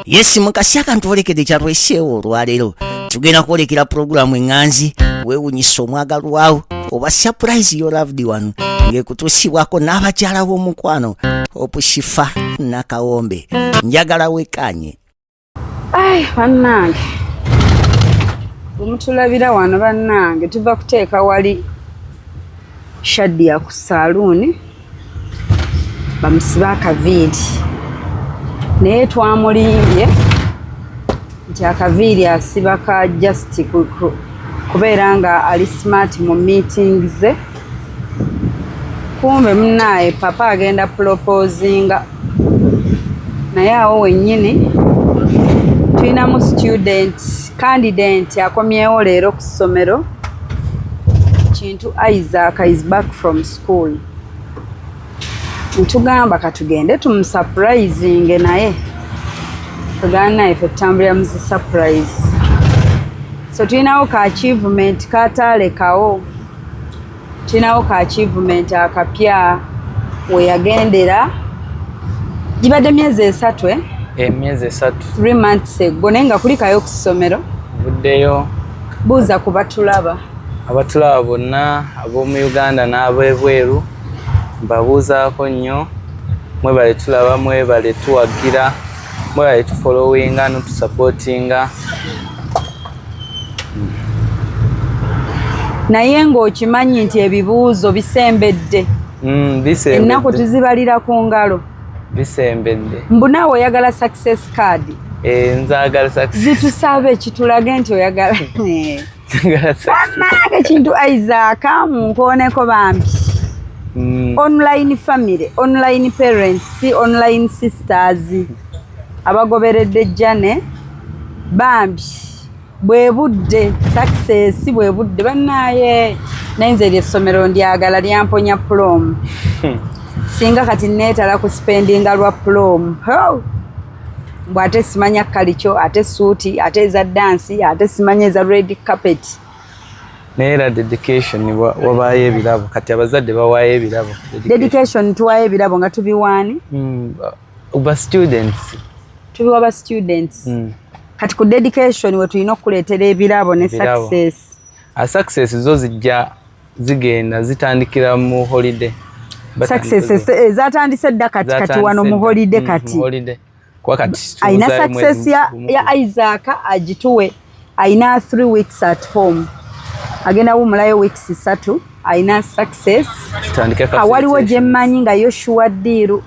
Yes, mukasi akantwolekedde kyatweseewo olwaleero, tugenda kwolekera pulogulaamu eŋŋanzi weewunyisa omwagalwawo oba surprise your loved one, ng'ekutuusibwako n'abakyala b'omukwano Opushifa Nakawombe. Njagala wekanye. Ai bannange, bwemutulabira wano bannange, tuva kuteeka wali Shadia ku saaluuni bamusibe akaviiri, naye twamulimbye nti akaviiri asiba ka just kubeera nga ali smart mu meeting ze. Kumbe munaaye papa agenda proposinga. Naye awo wennyini tulinamu student candidate akomyewo leero ku ssomero. Kintu Isaac is back from school. Ntugamba katugende tumusurprisinge, naye tugamba naye ffe tutambulira mu zi surprise. So tulinawo ka achievement kataalekawo, tulinawo ka achievement akapya weyagendera. Gibadde myezi 3, eh? Emyezi 3. 3 months ago, naye nga kulikayo ku ssomero. Vuddeyo. Buuza ku batulaba. Abatulaba bonna ab'omu Uganda n'ab'ebweru, mbabuuzaako nnyo. Mwebale tulaba, mwebale tuwagira, mwebale tufollowinga notusupportinga. Naye ng'okimanyi nti ebibuuzo bisembedde. Bisembedde. Ennaku tuzibalira ku ngalo. Bisembedde. Mbu naawe oyagala success card. Eh, nzaagala success. Zitusabe kitulage nti oyagala. Njagala success. Bannange, Kintu Isaac, munkooneko bambi. Online family, online parents, online sisters abagoberedde jane bambi, bwe budde success, bwe budde bannaaye. Naye nze eryo essomero ndyagala, lyamponya prom. Singa kati neetala ku spendinga lwa prom. Ho! Mbw ate simanya kalikyo, ate suuti, ate eza dance, ate simanya eza red carpet. Naye era dedication wabaayo ebirabo. Kati abazadde bawaayo ebirabo. Dedication tuwayo ebirabo nga tubiwaani? Ba students. Tubiwa ba students. Kati ku dedication we tulina okukuleetera ebirabo ne Ebirabo. success. A success zo zijja zigenda zitandikira mu holiday. Success ezatandise dda kati kati wano mu holiday kati. Mu holiday. Kuba kati Ayina tuwuzayo success mwezi gumu. ya Isaac agituwe. Ayina 3 weeks at home, agenda wumulayo weeks 3, ayina success. Tutandike Waliwo facilitation. gyemmanyi nga yo sure deal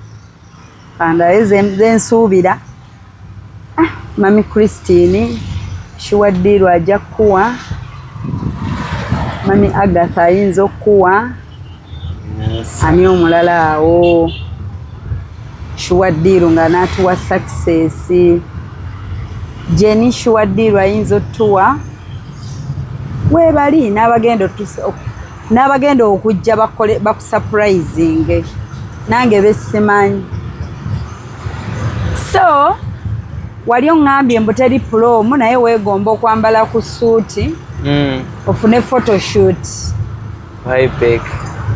kandaye zensuubira. Ah, Mami Christine sure deal ajja kukuwa, Mami Agatha ayinza okukuwa. Ani omulala awo sure deal nga n'atuwa success? Jenny sure deal ayinza otuwa. Weebali n'abagenda okujja bakole bakusurprising, nange besimanyi. So wali oŋŋambye mbu teri prom, naye weegomba okwambala ku suuti ofune photoshoot. Hypec.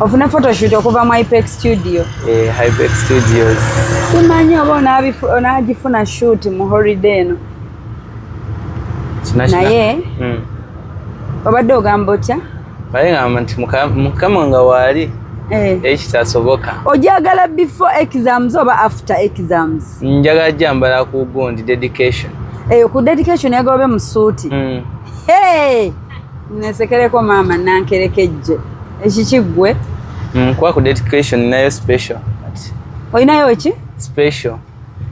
Ofune photoshoot okuva mu Ipec Studio. Eh, Hypec Studios. Simanyi oba onaagifuna shoot mu holiday eno. Naye obadde ogamba otya? Baye ngamba nti Mukama nga waali, ekitasoboka. Ojagala before exams oba after exams? Njagala jambala ku gundi, dedication. Eyo ku dedication yagobe mu suuti? Mm. Hey! Nesekereko maama nankerekejje ekikiggwe. Kuba ku dedication nayo special. Kati, Olinayo ki? Special.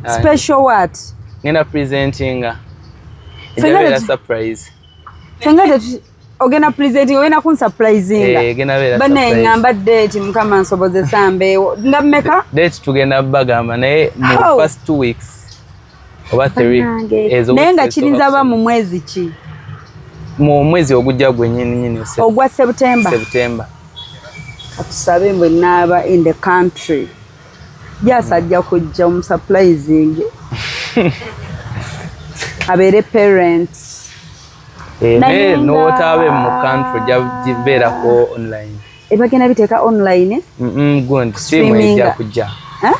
Ah, Special what? Ngenda presentinga. Fenga Ejabeera surprise. Fenga ogenda presenting, ogenda kunsurprisinga? Eh, egenda beera Bannaye, surprise. ngamba date, Mukama nsobozesa mbeewo. Nga mmeka? Date tugenda bagamba, naye mu first 2 weeks oba 3. Bannange. Ezo Naye nga weeks kirinza ezisooka ba mu mwezi ki? Mu mwezi ogujja gwennyini nyini. Ogwa September? September. Katusabe mbwe naaba in the country. Jasa ajja kujja omusurprising abeere parent. Eh, Naye naye n'otaabe mu country, ojja gibeerako online. Ebagenda biteeka online? Gundi tiimu Streaminga. ejja kujja. Eh?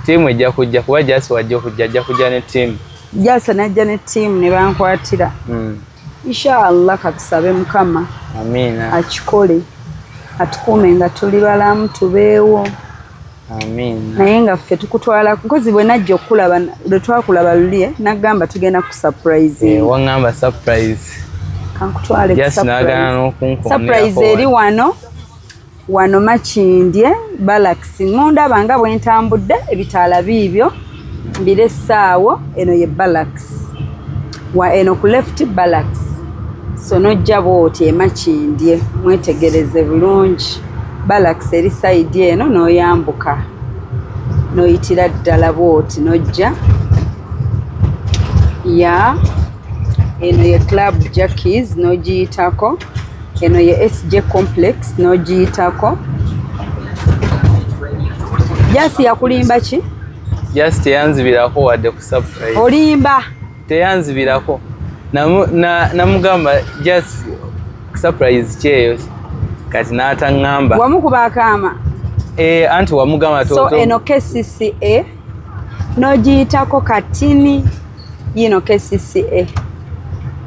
Tiimu ejja kujja, kuba Jasi wajja okujja, ajja kujja ne tiimu. Jasa najja ne ttiimu ne bankwatira. Inshallah katusabe Mukama. Amiina. Akikole. Atukuume nga tuli balamu tubeewo. Amiina. Naye nga ffe tukutwala nkozi bwe najja okulaba lwe twakulaba luli nagamba tugenda ku surprise. Wangamba surprise. Kankutwale ku surprise. Surprise eri wano. Wano Makindye Barracks ng'ondaba nga bwe ntambudde ebitaala biibyo mbiressaawo eno ye Barracks wa eno ku left Barracks so n'ojja bw'oti e Makindye mwetegereze bulungi Barracks eri sayidi eno n'oyambuka n'oyitira ddala bw'oti n'ojja ya eno ye Club Jackies n'ogiyitako. Eno ye SJ Complex n'ogiyitako. Jasi yakulimba ki? Jasi teyanzibirako wadde ku surprise. Olimba. Teyanzibirako. Namugamba Jasi surprise kyeyo kati n'ataŋŋamba. Wamukuba akaama. Anti wamugamba so eno KCCA n'ogiyitako katini yino KCCA.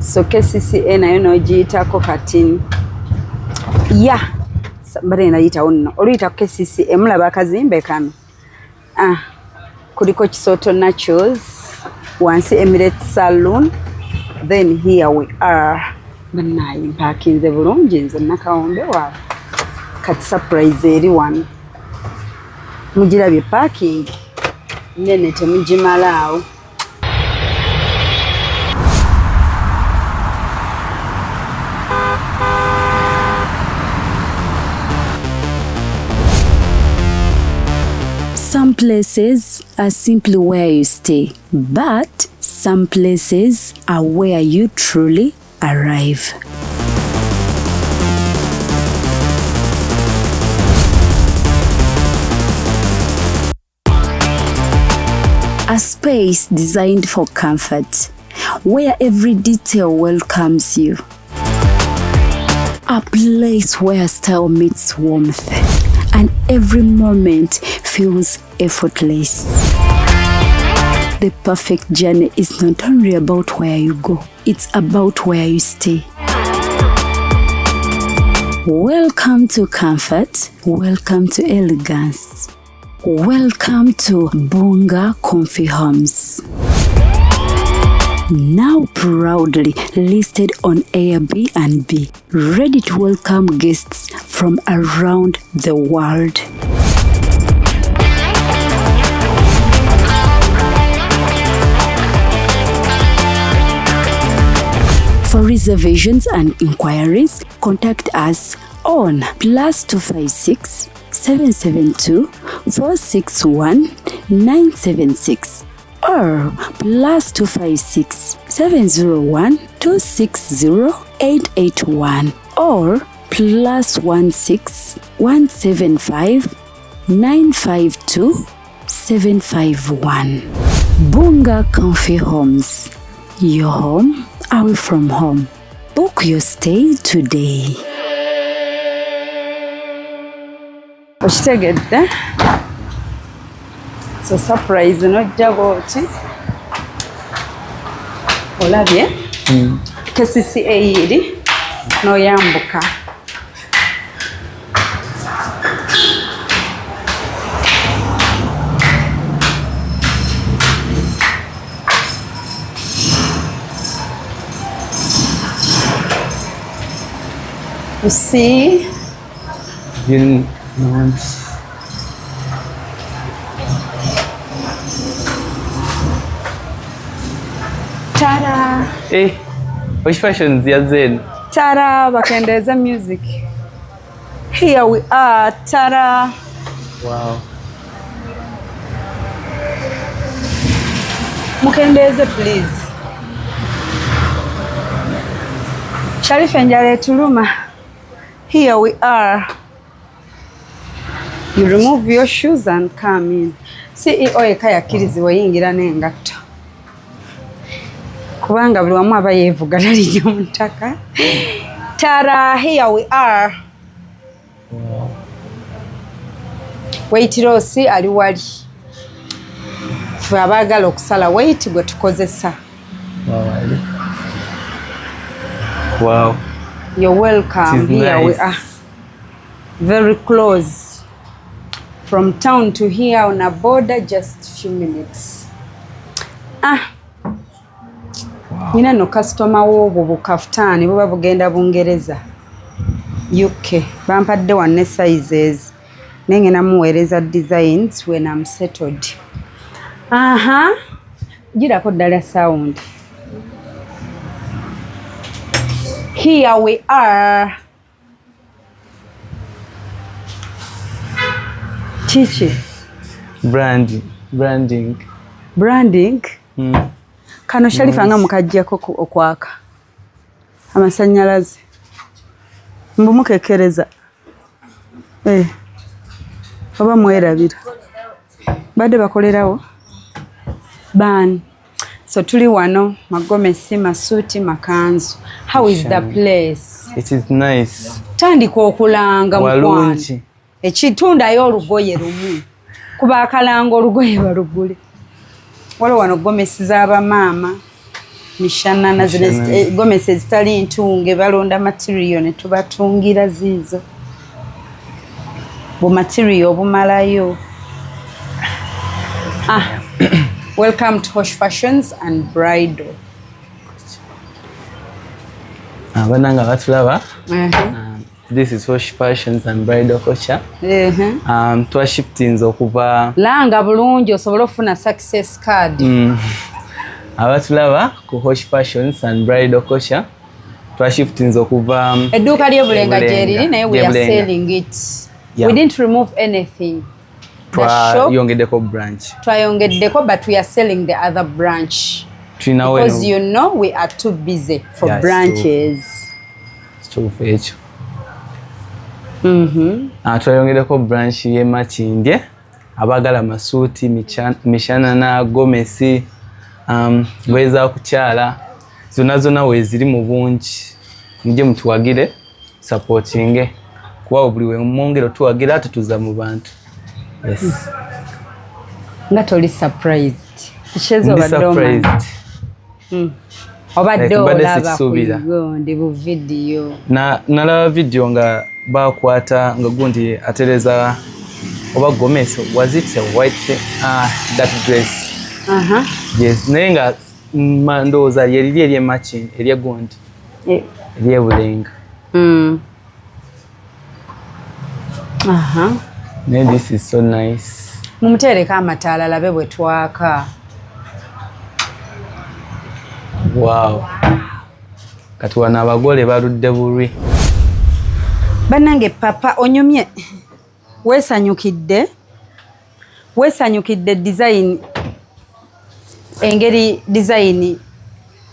So KCCA nayo n'ogiyitako katini. Ya mbadde nayitawo nno oluyita ku KCCA mulaba akazimbe kano. Kuliko Kisoto Nachos wansi Emirates Saloon, then here we are. Bannaye mpaakinze bulungi nze Nakawombe waabwe. Kati surprise eri wano. Mugirabye parking nene temugimalaawo. Some places are simply where you stay, but some places are where you truly arrive. A space designed for comfort, where every detail welcomes you. A place where style meets warmth, and every moment feels effortless. The perfect journey is not only about where you go, it's about where you stay. Welcome to comfort, welcome to elegance. Welcome to Bunga Comfy Homes. Now proudly listed on Airbnb, ready to welcome guests from around the world. For reservations and inquiries, contact us on +256 772 461 976 or +256 701 260 881 or +16 175 952 751. Bunga Comfy Homes, your home away from home. Book your stay today. Okitegedde? So surprise n'ojja bw'oti. Olabye? KCCA eri n'oyambuka. You see? You know. Tada! Eh, which fashion is Zen? Tada! Bakendeza music. Here we are. Tada! Wow. Mukendeze please. Sharifa enjala etuluma. Here we are. You remove your shoes and come in. CEO eka yakkirizibwa oyingira n'engatto. Kubanga buli wamu aba yeevuga talinnya mu ttaka. Tara, here we are. Waitrose ali wali. Ffe abaagala okusala weight gwe tukozesa. Wow. You're welcome. Here nice. We are very close from town to here on a border, just few minutes. Ah. Wow. Nina no customer w'obwo bukafutaani buba bugenda Bungereza, UK. Bampadde wanne sizes naye ngenda muweereza designs when I'm settled. Aha, girako ddala sound. Here we are. Kiki? Branding. Branding. Branding? Kano Sharifa nga mukajjako okwaka amasannyalaze mbu mukekereza oba mwerabira badde bakolerawo baani. So tuli wano magomesi, masuuti, makanzu. How is the place? It is nice. Tandika okulanga mukwano. Ekitundayo olugoye lumu kuba akalanga olugoye balugule. Waliwo wano gomesi z'abamaama, mishanana zino gomesi ezitali ntunge, balonda material ne tubatungira ziizo bu material obumalayo. Ah, welcome to Hosh Fashions and Bridal. Abananga batulaba. This is Hosh Fashions and Bridal Culture. Twashiftinze okuva langa bulungi osobole okufuna success card. Abatulaba ku Hosh Fashions and Bridal Culture twashiftinze okuva edduuka ly'Ebulenga gyeriri, naye we are selling it. Yeah. We didn't remove anything. Twayongeddeko branch. Twayongeddeko, but we are selling the other branch. Because you know we are too busy for branches. Kituufu ekyo. Twayongeddeko branch y'e Makindye, abaagala masuuti, mishanana, gomesi, ngoye za kukyala zonna zonna weeziri mu bungi. Mujje mutuwagire, supportinge, kuba buli we mwongera otuwagira tutuza mu bantu. Yes. Nga toli surprised. Ndi surprised. Obadde olaba ku bu video. Nalaba video nga bakwata nga gundi atereza oba gomesi, was it a white that dress? Yes, naye nga ndowooza lyeriri ery'e Makindye, ery'egundi ery'Ebulenga. Naye this is so nice. Mumuteereko amataala labe bwe twaka. Wow. Kati wano abagole baludde bulwi. Bannange papa onyumye, weesanyukidde, weesanyukidde design, engeri design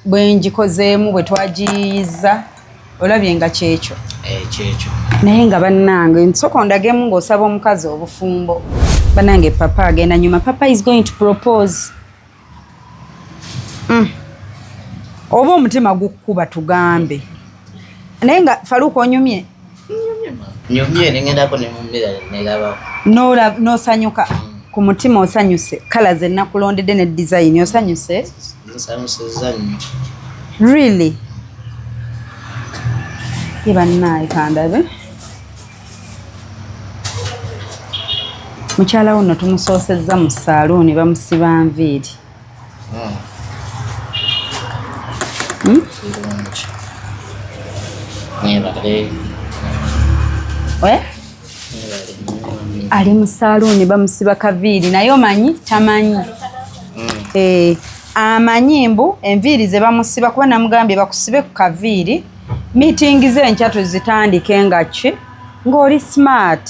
bwe ngikozeemu bwe twagiyiza, olabye nga kyekyo. Kyekyo. Naye nga bannange nsooka ondagemu ng'osaba omukazi obufumbo. Bannange papa agenda nyuma. Papa is going to propose. Oba omutima gukkuba tugambe. Naye nga Faruku onyumye? Nyumye nengendako ne mu mirror nerabako. N'osanyuka ku mutima osanyuse. Kala ze nakulondedde ne design osanyuse? Nsanyusizza nnyo. Really? Ye bannaaye kandabe. Mukyala wo nno tumusoosezza mu saaluuni bamusiba nviiri. Kirungi. Mwebale. Mwebale nnyo. Ali mu saaluuni bamusiba kaviiri naye omanyi tamanyi. Amanyi mbu enviiri ze bamusiba kuba namugambye bakusibe ku kaviiri, meeting ze enkya tuzitandike nga ki ng'oli smart.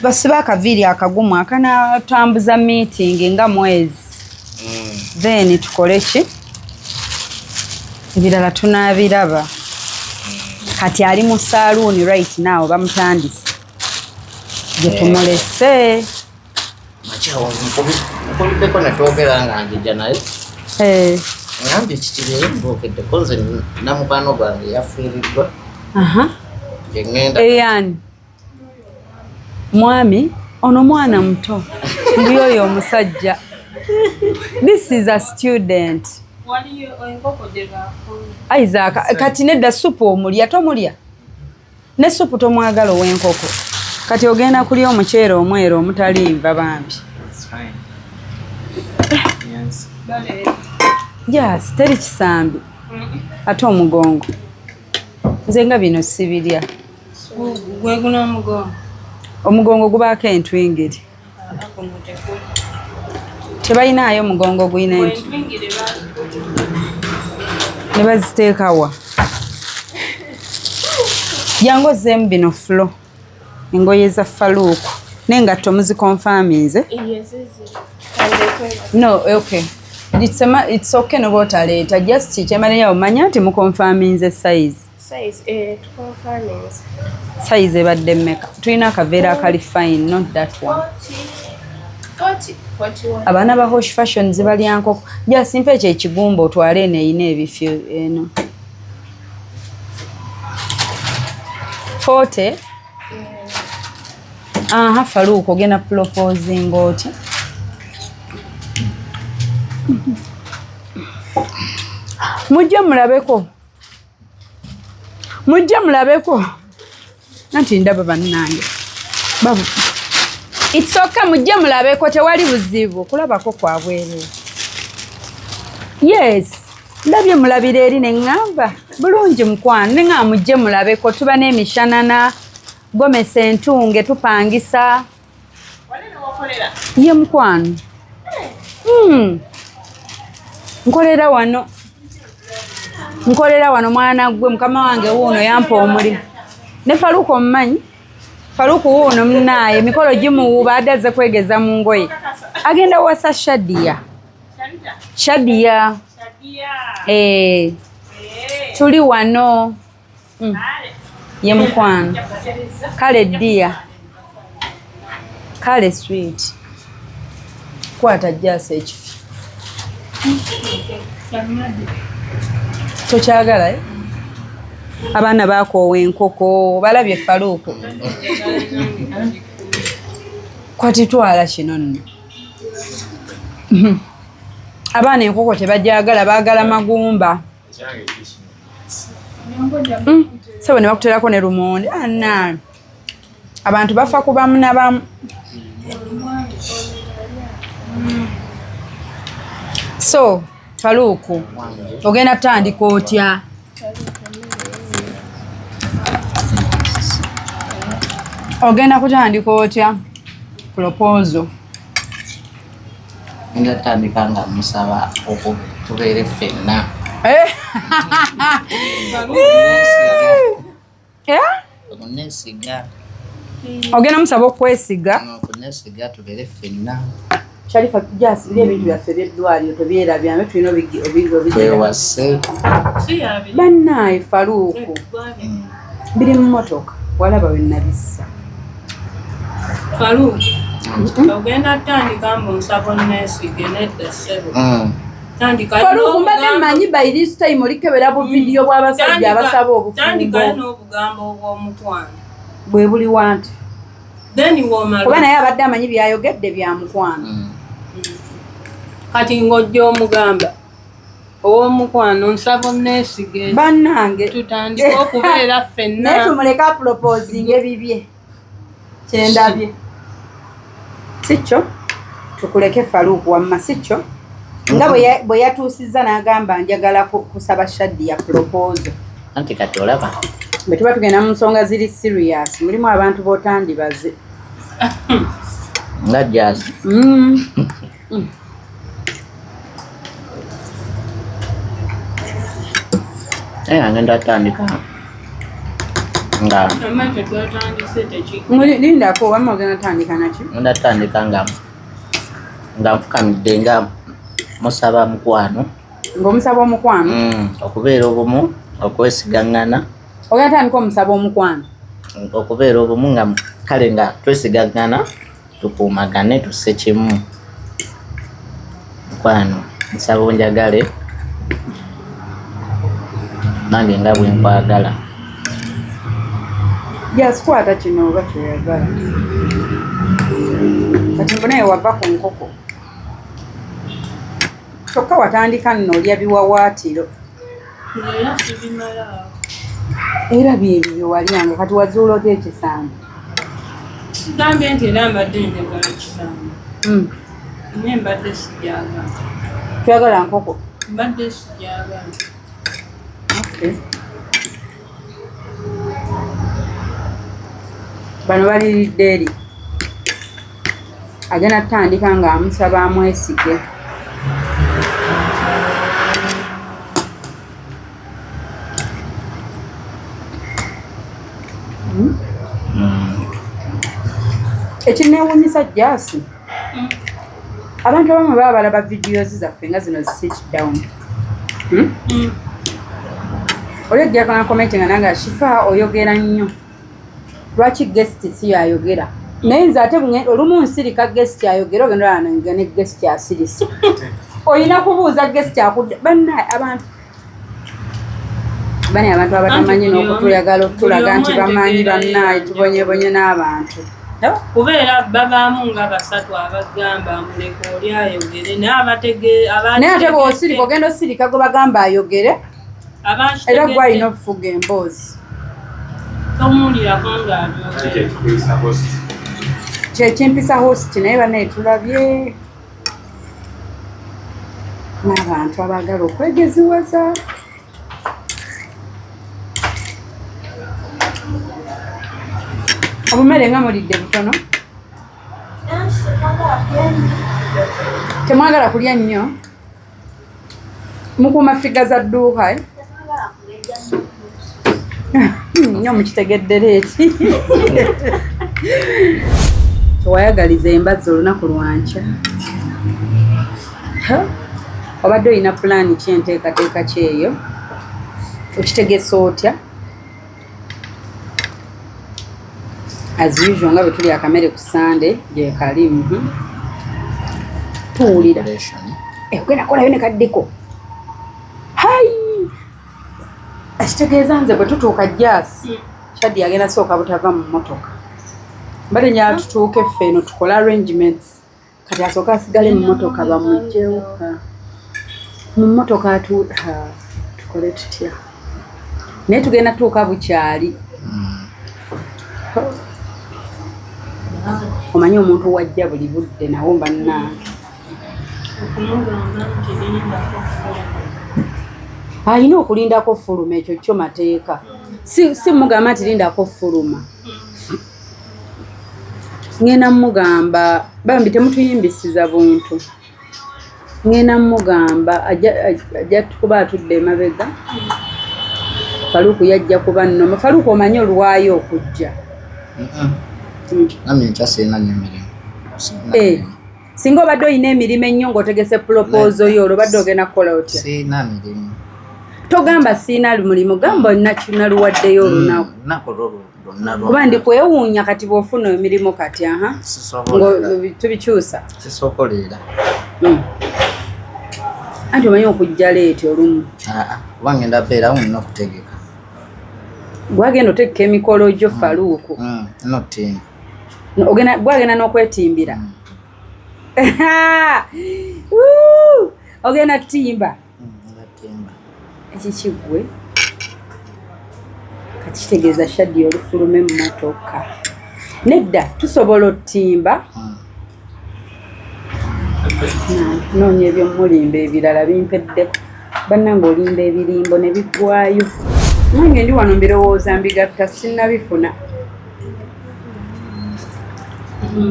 Basibe akaviiri akagumu akanaatambuza meeting nga mwezi. Then tukole ki? Ebirala tunaabiraba. Kati ali mu saaluuni right now bamutandise. Gye tumulese. Makyawo nkubiddeko ne twogera nga njija naye. Ngambye kikibeere mboogeddeko nze namukwano gwange yafiiriddwa. Gye ŋŋenda. Eyani? Mwami, ono mwana muto. Mbu oyo omusajja. This is a student. Isaac, kati nedda supu omulya tomulya? Ne supu tomwagala ow'enkoko. Kati ogenda kulya omuceere omweru omutali nva bambi. Yes, teri kisambi. Ate omugongo. Nze nga bino sibirya. Gwe guno omugongo. Omugongo gubaako entwingiri. Tebalinaayo mugongo gulina entwingiri. Ne baziteekawa. Jangu ozzeemu bino flo. Engoye za Faluuku. N'engatto muzikonfaminze? No, okay. It's okay noba otaleeta. Just kyemanya omanya nti mukonfaminze size. Size, tukonfaminze. Size ebadde mmeka? Tulina akaveera akali fine, not that one. 40, 41. Abaana ba Hosh Fashion balya nkoko. Just mpa ekyo ekigumba otwale eno eyina ebifyo eno. 40. Aha, Faluuku ogenda proposing otya? Mujje mulabeko. Mujje mulabeko. Anti ndaba bannange. Babu. It's okay, mujje mulabeko tewali buzibu. Kulabako kwa bwereere. Yes. Ndabye mulabira eri ne ŋŋamba bulungi mukwano ne ŋŋamba mujje mulabeko tuba n'emishanana gomesa entunge tupangisa. Ye mukwano. Nkolera wano. Nkolera wano mwana gwe mukama wange wuuno yampa omulimu. Ne Faluuku omumanyi? Faluuku wuuno munaaye emikolo gimuwuuba adde azze kwegeza mu ngoye. Agenda wasa Shadia. Shadia. Tuli wano. Ye mukwano. Kale dear. Kale sweet. Kwata jasa ekifi. Tokyagala eh? Abaana bakoowa enkoko balabye Faluuku. Kwati twala kino nno. Abaana enkoko tebajagala baagala magumba. Sebo ne bakuterako ne lumonde. Anna. Abantu bafa kubamu na bamu. So, Faluuku, ogenda tandika otya? Ogenda kutandika otya proposal? Ngenda tandika nga musaba tubeere ffenna. Okunesiga. Ogenda musaba okwesiga. Okunesiga tubeere ffenna. Sharifa just biri ebintu byaffe eby'eddwaliro tobyerabya tulina Twewase. Bannaaye Faluuku biri mu mmotoka walaba we nabissa. Faluuku ogenda tandika mbu nsaba onneesige nedda ssebo. Faluuku mbadde mmanyi by this time olikebera bu vidiyo bw'abasajja abasaba obufumbo. Tandikayo n'obugambo obw'omukwano. Bwe buli wanti. Then w'omala. Kuba naye abadde amanyi by'ayogedde bya mukwano. Kati ng'ojja omugamba ow'omukwano nsaba onneesige. Bannange. Tutandike okubeera ffenna. Naye tumuleke aproposinge ebibye. Kyendabye. Si kyo? Tukuleke Faluuku wamma si kyo? Nga bwe yatuusizza n'agamba njagala kusaba Shadia proposal. Anti kati olaba. Bwe tuba tugenda mu nsonga ziri serious mulimu abantu b'otandibaze. Nga jazz. Ngenda tandika nga lindako wamma ogenda tandika naki? Ngenda tandika nga nfukamidde nga musaba mukwano. Ng'omusaba omukwano? Okubeera obumu, okwesigaŋŋana. Ogenda tandika omusaba omukwano? Okubeera obumu nga kale nga twesigaŋŋana, tukuumagane, tusse kimu. Mukwano, nsaba onjagale nange nga bwe nkwagala. Jasikwata kino oba kyoyagala. Kati mbu naye wava ku nkoko. Kyokka watandika nno olya biwawaatiro. Era sibimalaawo. Era byebyo bye walyanga kati wazuula otya ekisambi? Sigambye nti era mbadde njagala kisambi. Naye mbadde sijagala. Toyagala nkoko? Mbadde sijagala. Okay. Bano baliridde eri. Agenda kutandika ng'amusaba amwesige. Ekinneewuunyisa Jasi, abantu abamu baba balaba videos zaffe nga zino zi sit down. Oli ojja na comment nga nange Shifa oyogera nnyo. Lwaki guest si yayogera? Naye nze ate olumu nsirika guest ayogera ogenda olaba nga ne guest asirise. Olina kubuuza guest akudde. Bannaye abantu bani abantu abatamanyi n'okutuyagala okutulaga nti bamanyi bannaye tubonyebonye n'abantu. Kubeera babaamu nga basatu abagamba muleke oli ayogere naye abategee Naye ate bw'osirika ogenda osirika gwe bagamba ayogere era gwe alina okufuga emboozi. Tomuwulirako ng'abyogera. Kyekimpisa host naye bannaye tulabye n'abantu abaagala okwegeziwaza. Obumere nga mulidde butono. Temwagala kulya nnyo. Mukuuma figure za dduuka eh? Nnyo mukitegedde leeti. Tewayagaliza embazzi olunaku lwankya. Obadde olina pulaani ki enteekateeka ki eyo? Okitegese otya? As usual nga bwe tulya akamere ku Sunday gye kali. Tuwulira. Ogenda kukolayo ne kaddiko. Hai! Ekitegeeza nze bwe tutuuka Jasi, Shadi agenda sooka butava mu mmotoka. Mbadde njagala tutuuke ffe eno tukole arrangements. Kati asooke asigale mu mmotoka bamuggyewo. Mu mmotoka tukole tutya? Naye tugenda tuuka bukyali. Omanyi omuntu wajja buli budde nawo bannange. Okumugamba nti lindako fuluma. Alina okulindako fuluma ekyo kyo mateeka. Si mugamba nti lindako fuluma. Ngenda mugamba bambi temutuyimbisiza buntu. Ngenda mugamba ajja kuba atudde emabega. Faluku yajja kuba nnoma. Faluku omanyi olwayo okujja. Namye nkya sirina nnyo mirimu. Singa obadde olina emirimu ennyo ng'otegese proposal yo olwo obadde ogenda kukola otya? Sirina mirimu. Togamba sirina mulimu, gamba naluwaddeyo olunaku. Olunaku olwo lwonna Kuba ndi kwewuunya kati bw'ofuna emirimu kati aha. Tubikyusa. Sisobola. Anti omanyi okujja leeti olumu. Kuba ngenda beerawo nina okutegeka. Gwagenda otegeka emikolo gyo Faluuku. Notimba. Gwagenda n'okwetimbira. Ogenda kutimba. Ekiki ggwe? Kati kitegeeza Shadi olufulume mmotoka. Nedda tusobola otimba. Noonya ebyomulimba ebirala bimpeddeko. Bannange olimba ebirimbo ne biggwayo. Nange ndi wano mbirowooza mbigatta sinnabifuna.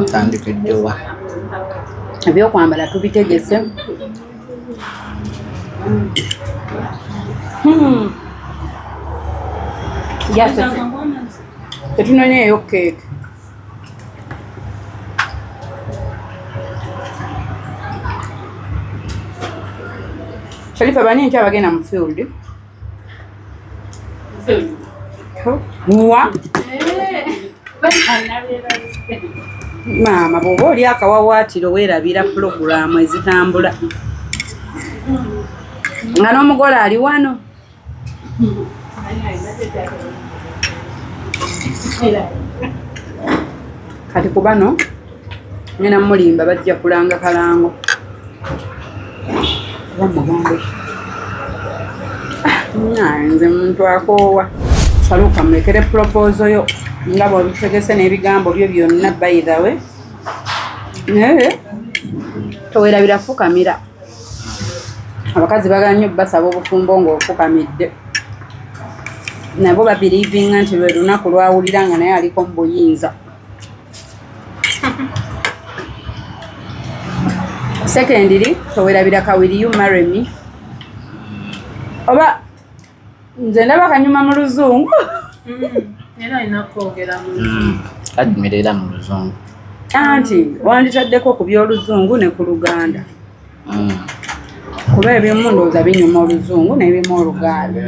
Otandikidde wa? Ebyokwambala tubitegese. Tetunonyeeyo keeki. Sharifa bani nti abagenda mu field? Wa? Maama bw'oba oli akawawaatiro weerabira pulogulaamu ezitambula. Nga n'omugole ali wano. Kati ku bano ngenda mulimba bajja kulanga kalango. Oba mugambe. Ah, nze muntu akoowa. Faluka mulekere proposal yo nga bw'obitegese n'ebigambo byo byonna, by the way. Naye towerabira fukamira. Abakazi bagala nnyo basaba obufumbo ng'ofukamidde. Nabo babiriivinga nti lwe lunaku lwawulira nga naye aliko mu buyinza. Secondly, towerabira ka will you marry me? Oba nze ndaba kanyuma mu Luzungu. Era alina kwogera mu Luzungu. Kanyumira era mu Luzungu. Anti wanditaddeko ku by'Oluzungu ne ku Luganda. Kuba ebimu ndowooza binyuma Oluzungu n'ebimu Oluganda.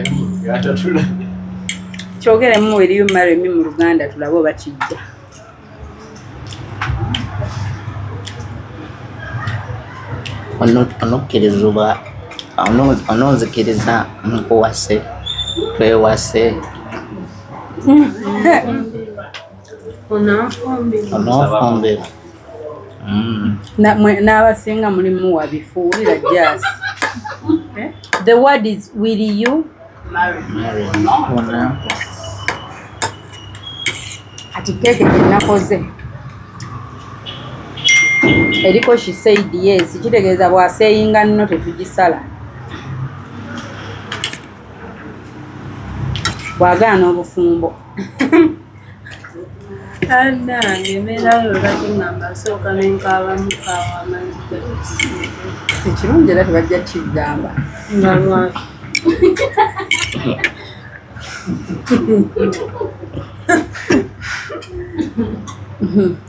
Kyogeremu will you marry me mu Luganda tulabe oba kijja. Onokkirizibwa, ononzikiriza nkuwase, twewase? Onanfumbirwa? Ononfumbirwa? N'abasinga mulimu wabifuulira just. The word is will you Ona- Kati keeke gye nakoze eriko she said yes, kitegeeza bw'aseyinga nno tetugisala, bw'agaana obufumbo. Annange embeera yo bakiŋŋamba sooka nenkaabamu kaawa amazzi. Ekirungi era tebajja kigamba. Nga lwaki?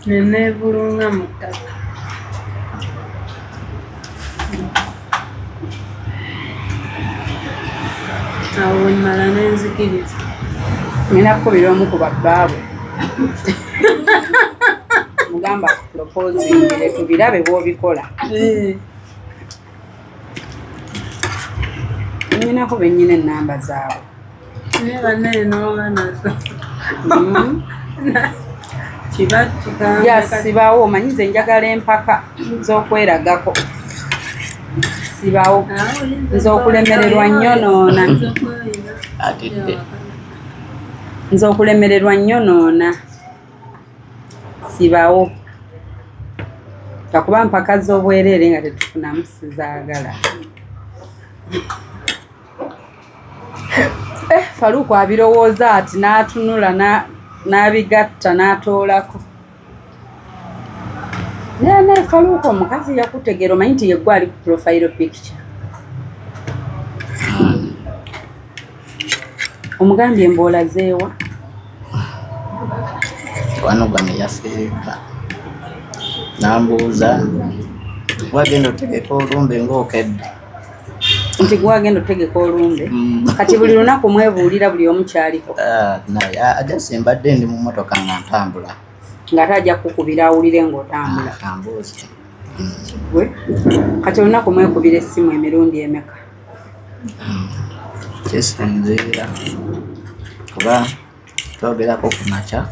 Neneevulunga mu ttaka. Awo wemmala nenzikiriza. Ngenda kukubira omu ku babbaabwe mugamba proposingire tubirabe bw'obikola. Nyinako bennyina ennamba zaabwe. Naye bannaye n'oba nazo kiba kigambo. Yasibawo omanyi nze njagala empaka z'okweragako, sibawo nze okulemererwa nnyonoona. Atidde. Nze okulemererwa nnyonoona, sibawo kakuba mpaka z'obwereere nga tetufunamu, sizaagala. Eh, Faluuku abirowooza ati n'atunula n'abigatta n'atoolako. Naye naye Faluuku omukazi yakutegeera, omanyi nti yeggwe ali ku profile picture. Omugambye mbu olazeewa? Mukwano gwange yafiiriddwa, nambuuza wagenda otegeka olumbe ng'okedde. Nti gwagenda otegeka olumbe? Kati buli lunaku mwebuulira buli omu kyaliko? Ah, naye ajase mbadde ndi mu motoka nga ntambula. Ng'ate ajja kukubira awulire ng'otambula? Ambuuze. Gwe kati olunaku mwekubira essimu emirundi emeka? Kisinziira kuba twogerako ku makya.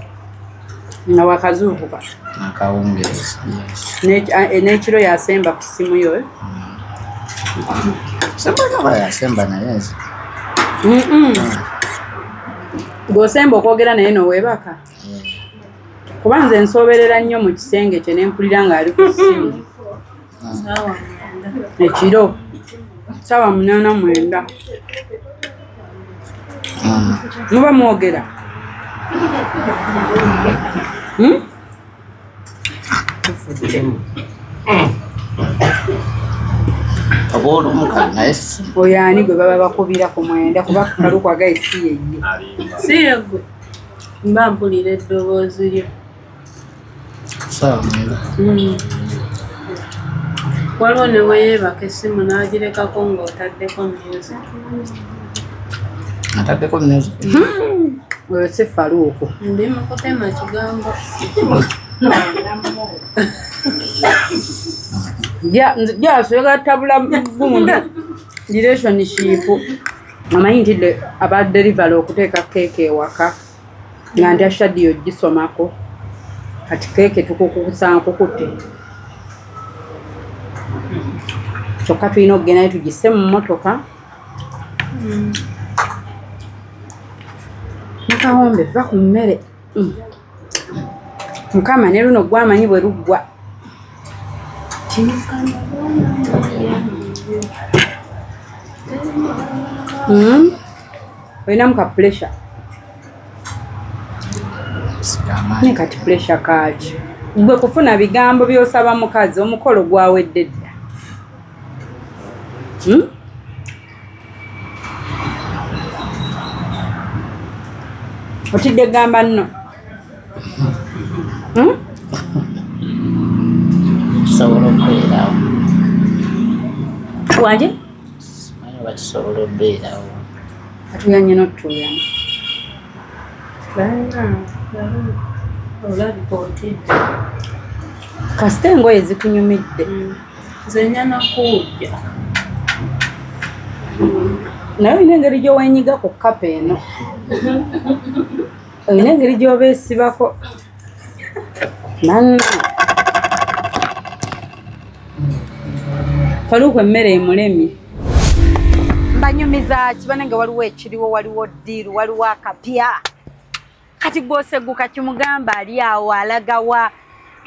Nga wakazuukuka? Akawungeezi, yes. N'ekiro yasemba ku ssimu yo, eh? Semba yasemba naye nze Gweosemba okwogera naye noweebaka? Kuba nze nsooberera nnyo mu kisenge kye ne mpulira ng'ali ku ssimu Saawa 9. Ekiro saawa 8, 9. Muba mwogera? Hmm? Tufudde. Oba olumu kale naye si Oyo ani gwe baba bakubira ku 9? Kuba kalukwagaye si yeye. Si yeggwe, mba mpulira eddoboozi lyo. Saawa 9. Waliwo ne weyeebaka essimu n'agirekako ng'otaddeko music. Ataddeko music? Oyo si Faluuku. Ndi mu kutema kigambo. Jasoyagala tabula gundi relationship. Omanyi nti aba delivery okuteeka keeke ewaka nga ntya shadiyo gisomako, kati keeke tukukusa nkukute. Kyokka tulina okugendayo tugisse mu mmotoka. Nakawombe va ku mmere. Mukama ne luno gwamanyi bwe luggwa. Olinamu ka pressure. Ne kati pressure kaaki? Gwe kufuna bigambo by'osaba mukazi, omukolo gwawedde dda. Otidde gamba nno. Kisobola okubeerawo. Wanje? Simanyi oba kisobola okubeerawo. Atuyanye n'otuyana. Olabika otidde. Kasita engoye zikunyumidde. Nze nyana kuwujja. Naye olina engeri gy'owenyiga ku kkapa eno. Olina engeri gy'obeesibako. Nanna. Faluuku emmere emulemye. Mbanyumiza ki banange, waliwo ekiriwo, waliwo ddiiru, waliwo akapya. Kati gwoseguka kimugamba ali awo alagawa,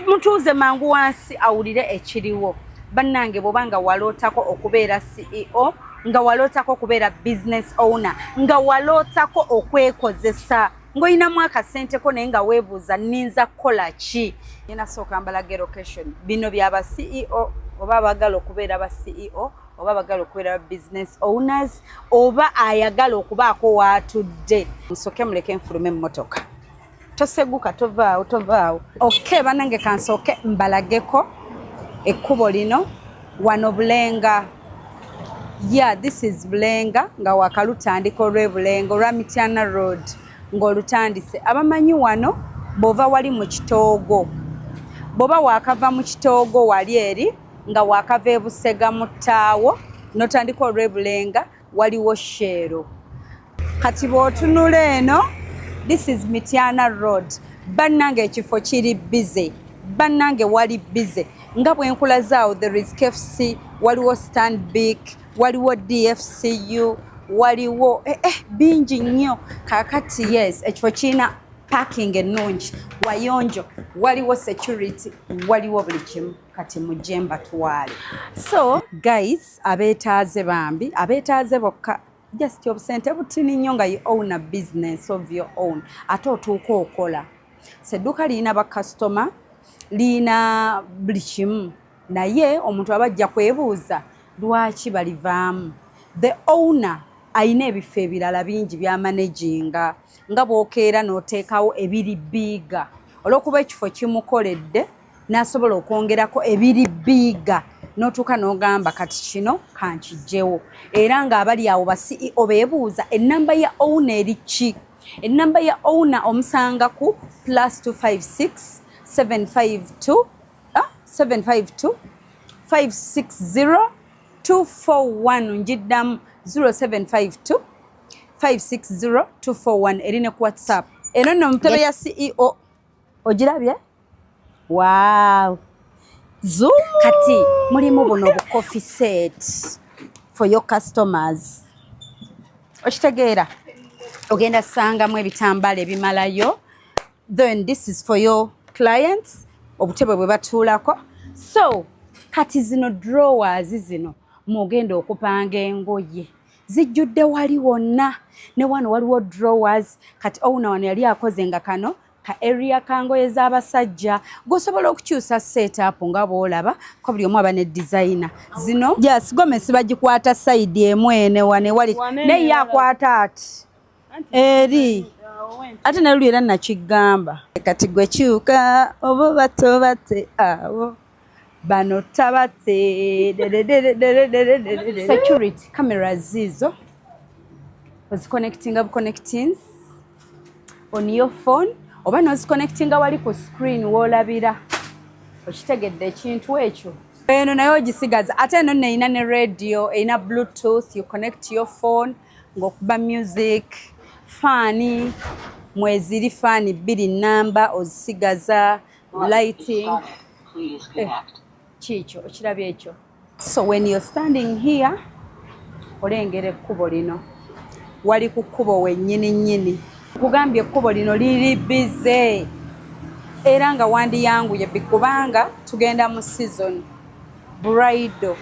mutuuze mangu wansi awulire ekiriwo. Bannange, bw'oba nga walootako okubeera CEO, nga walootako okubeera business owner, nga walootako okwekozesa, ng'olinamu akasenteko naye nga weebuuza nninza kukola ki, ngenda sooka mbalage location. Bino byaba CEO oba abaagala okubeera ba CEO oba abagala okubeera ba business owners oba ayagala okubaako waatudde. Nsooke muleke nfulume emmotoka. Toseguka, tovaawo, tovaawo. Okay banange, kansooke mbalageko ekkubo lino wano Bulenga. Yeah, this is Bulenga, nga wakalutandika olw'e Bulenga olwa Mityana Road ng'olutandise. Abamanyi wano, bw'ova wali mu Kitoogo, bw'oba waakava mu Kitoogo wali eri nga waakava e Busega mu ttaawo n'otandika olw'e Bulenga, waliwo Shell. Kati bw'otunula eno, this is Mityana Road. Bannange, ekifo kiri busy, bannange, wali busy nga bwe nkulazaawo. There is KFC, waliwo Stanbic, waliwo DFCU, waliwo bingi nnyo. Kaakati yes, ekifo kirina parking ennungi, wayonjo, waliwo security, waliwo buli kimu. Kati mujje mbatwale. So guys, abeetaaze bambi, abeetaaze bokka, just obusente butini nnyo nga you own a business of your own, ate otuuka okola. So edduuka lirina bakasitoma, lirina buli kimu, naye omuntu aba ajja kwebuuza lwaki balivaamu. The owner ayina ebifo ebirala bingi byamanaginga, nga bw'okeera n'oteekawo ebiri bigger, olw'okuba ekifo kimukoledde n'asobola okwongerako ebiri bigger, n'otuuka n'ogamba kati kino kankijjewo. Era ng'abali awo ba CEO beebuuza ennamba ya owner eri ki. Ennamba ya owner omusanga ku +256 752 752 560 241. Njiddamu, 0752 560 241. Eri ne ku WhatsApp. Eno nno mutebe ya CEO, ogirabye? Wow, zoom. Kati mulimu buno bu coffee set for your customers, okitegeera? Ogenda sangamu ebitambaala ebimalayo. Then this is for your clients, obutebe bwe batuulako. So kati zino drawers zino mwogenda okupanga engoye, zijjudde wali wonna, ne wano waliwo drawers. Kati owner wano yali akoze nga kano ka area kangoye z'abasajja, gwosobola okukyusa setup nga bw'olaba ko buli omu aba ne designer. Zino yes, gomesi bagikwata side emu ene wane wali, naye ye akwata ati eri, ate naluli era nakigamba. Kati gwe kyuka oba batobate awo bano tabate. Security cameras zizo, oziconnectinga buconnectings on your phone oba noziconnectinga wali ku screen woolabira. Okitegedde ekintu ekyo? Eno naye ogisigaza. Ate eno nno erina ne radio, erina Bluetooth, you connect your phone ng'okuba music. Faani mweziri, faani bbiri namba, ozisigaza. Lighting, kiikyo, okirabye ekyo? So when you're standing here, olengera ekkubo lino, wali ku kkubo wennyini nnyini. Kugambye ekkubo lino liri busy era nga wandiyanguye kubanga tugenda mu season bridal.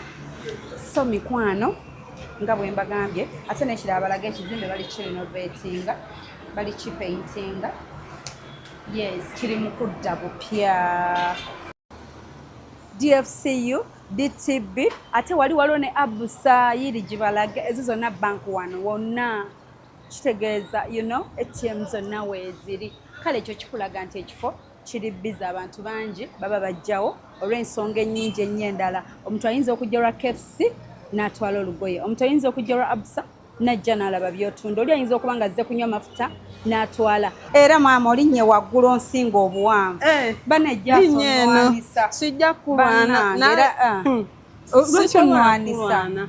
So mikwano, nga bwe mbagambye, ate n'ekirala balaga ekizimbe bali kirenovatinga, bali kipaintinga. Yes, kiri mu kudda bupya. DFCU, DTB, ate wali waliwo ne Abusa yiri gibalage, ezo zonna bank wano wonna, kitegeeza ATM zonna weeziri. Kale ekyo kikulaga nti ekifo kiri busy, abantu bangi baba bajjawo olw'ensonga ennyingi ennyo endala. Omuntu ayinza okujja olwa KFC n'atwala olugoye, omuntu ayinza okujja olwa Abusa najja n'alaba byotunda, oli ayinza okuba nga azze kunywa mafuta n'atwala. Era maama olinnye waggulu onsinga obuwanvu. Eh, Banejja. Linnya eno sijja kulwana. Bannange, era, lwaki Sisobola onwanisa? kulwana.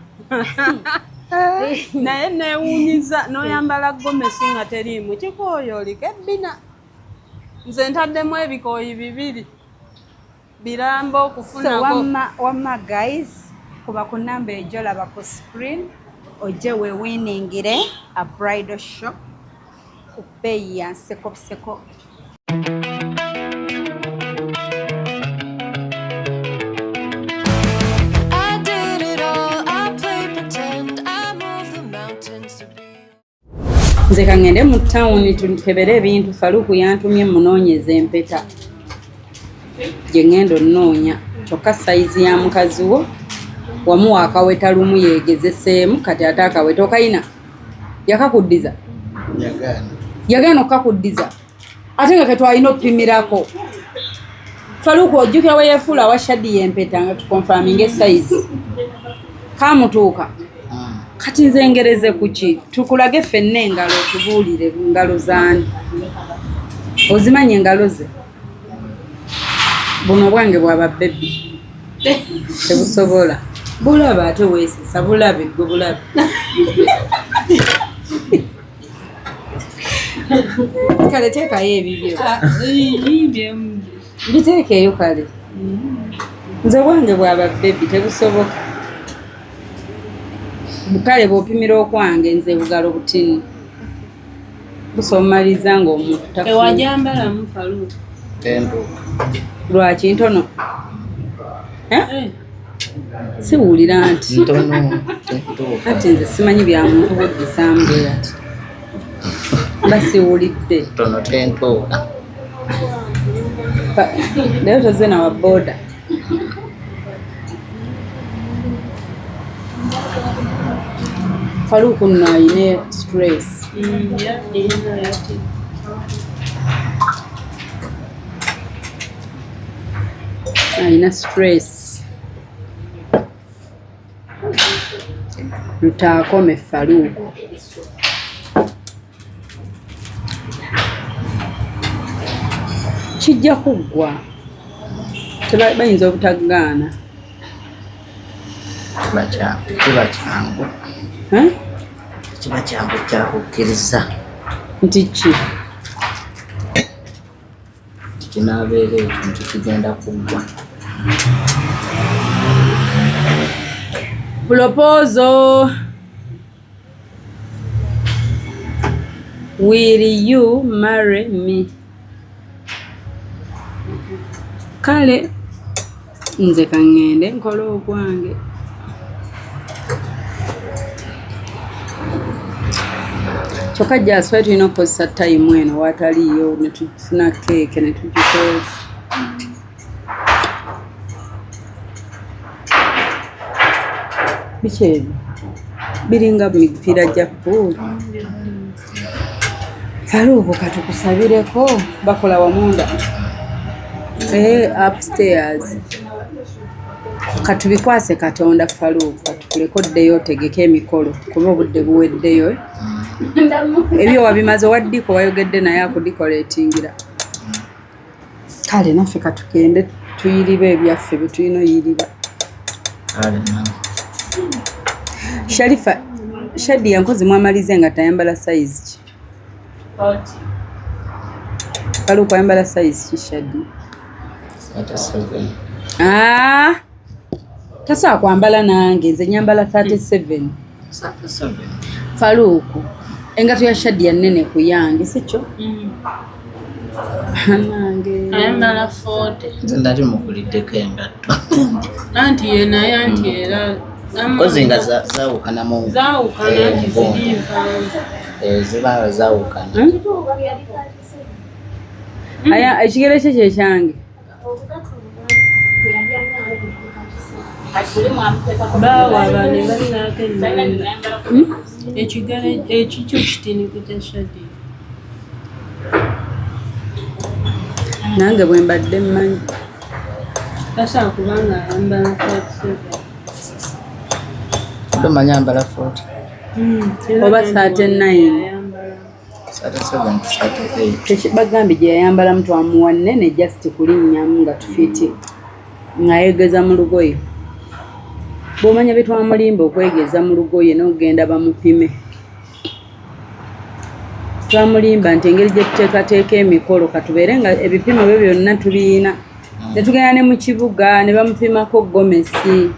Naye neewuunyiza n'oyambala gomesi nga teriimu kikooyi, oliko ebbina. Nze ntaddemu ebikooyi bibiri biramba So okufunako. wamma wamma guys, kuba ku namba ejolaba ku screen ojje weewiningire a bridal shop ku bbeeyi ya nsekoseko. I did it all. I played pretend. I moved the mountains to be. Nze kaŋŋende mu tawuni tukebere ebintu. Faluku yantumye munoonyeza empeta gye ŋŋenda onnoonya, kyokka sayizi ya mukazi wo wamuwa akaweta lumu yeegezeseemu, kati ate akaweta okayina yakakuddiza, yagaana okukakuddiza, ate nga ketwalina okupimirako. Faluku, ojjukira we yeefuula awa Shadi yempeta nga tukonfaminga esayizi kamutuuka? Kati nze ngereze kuki? Tukulage ffenna engalo, otubuulire ngalo zaani ozimanyi engalo ze. Buno bwange bwaba baby, tebusobola bulaba, ate weesesa bulabe gwe bulabe. Kale teekayo ebibyo, biteekeeyo. Kale nze bwange bwaba baby, tebusoboka. Kale bw'opimira okwange nze bugalo butini busomaliriza ng'omuntu tafunye. Ewajambalamu Faluku? Tentuuka. Lwaki ntono? Eh? Siwulira nti Ntono, tentuuka. Ati nze simanyi bya muntu buddisaamu bwe ati mba siwulidde. Ntono, tentuuka. Leero tozze na wa booda? Faluku nno ayina stress. Yati. Ayina stress. Lutaakome Faluku. Kijja kuggwa. Bayinza obutagaana. Kiba kyangu. Eh? Kiba kyangu kyakukkiriza. Nti ki? Kinaabeera ekyo nti kigenda kuggwa. Proposal. Will you marry me? Kale nze kaŋŋende nkole ogwange. Kyokka jaswe tulina okukozesa tayimu eno waataliiyo ne tufuna keeke ne tugikoza. Biki ebyo? Biringa mipiira gya pool. Faruku, katukusabireko bakola wamunda. Eh, upstairs. Katubikwase Katonda. Faruku, katukuleko oddeyo otegeke emikolo kuba obudde buweddeyo. Ebyo wabimaze waddiko wayogedde naye akudecoratingira. Kale naffe katugende tuyiribe ebyaffe bye tulina oyiriba. Kale nange. Sharifa, Shadi yankozi mwamalize nga tayambala size ki? Faruku ayambala size ki Shadi? 37. Ah! Tasobola kwambala nange, nze nyambala 37. Faluuku, engato ya Shadia nnene ku yange, si kyo? Nange Ayambala 40. Nze nali muguliddeko engatto. Anti ye naye, anti era Kozi nga zaawukanamu. Zaawukana Eh, nti mugongo. ziri mpanvu. Eh, ziba zaawukana. Aya, ekigere kye kyekyange. Baawaba ne bannaako ennanda. Ekigere ekikyo kitini ku kya Shadia. Nange bwe mbadde mmanyi. Tasobola kubanga ayambala 37. Tomanyi ambala 40. Oba 39. Ayambala. 37 to 38. Bagambye gye yayambalamu twamuwa nnene just kulinnyamu nga tufiti ng'ayegeza mu lugoye. Bw'omanya bye twamulimba okwegeza mu lugoye n'okugenda bamupime. Twamulimba nti engeri gye tuteekateeka emikolo katubeere nga ebipimo bye byonna tubiyina. Ne tugenda ne mu kibuga ne bamupimako gomesi.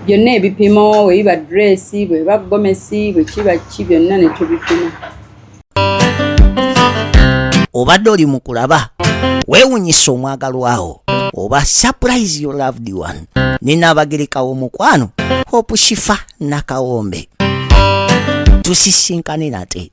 Byonna ebipimo, bwe biba dress, bwe biba gomesi, bwe kiba ki, byonna ne tubipima. Obadde oli mu kulaba Weewunyisa Omwagalwawo oba Surprise Your Loved One ne Naabagereka w'omukwano Hope Shifa Nakawombe. Tusisinkane nate.